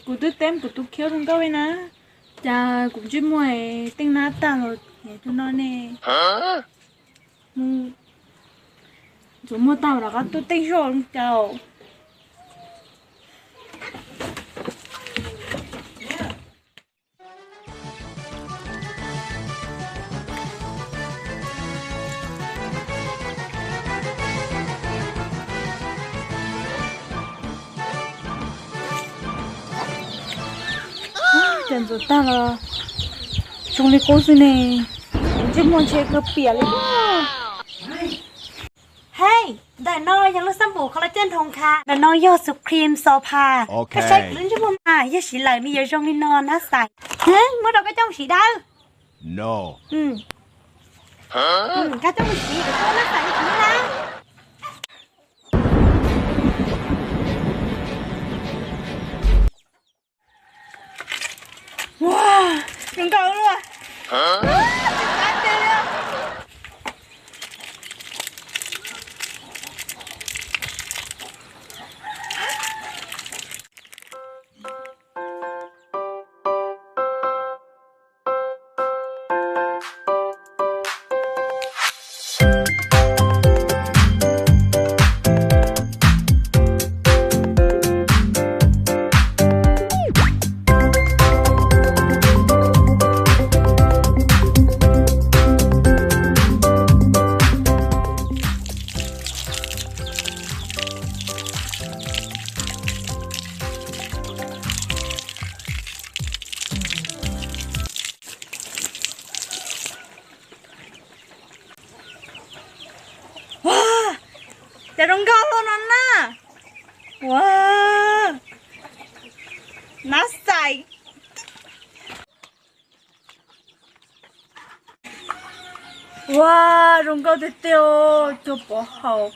Kuv twb teb kuv tus khiab zoo nkauj li na, cas kuv ntsej muag teej nab tag los tus no ne. Tsuas muaj tag rov qab tuaj tej zog cas. Cas ntxuav tag los zoo li qub xwb ne. Ntsej muag ntshe kawg piam li. Hej, ntawm no yog lub xab npum collagen thoo kha, ntawm no yog xus cream so pha. Koj saib kuv lub ntsej muag mas yog siv lawm nws yuav zoo li no na xais. Muab rau koj coj mus siv dawb. Koj coj mus siv, koj na xais li kuv na. Ua, zoo nkauj luaj. Ua, cas zoo nkauj luaj no na. Ua, nab xais. Ua, zoo nkauj tiag tiag, cog pov haum.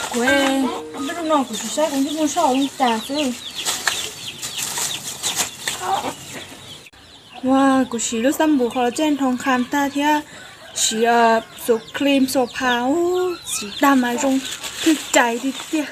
Kuv, npaj no kuv tsis saib kuv ntsej muag soj li cas xwb. Ua, kuv siv lub xab npum collagen thoo kha tag thiab siv xus cream so pha, siv tag mas zoo twg cais tiag tiag.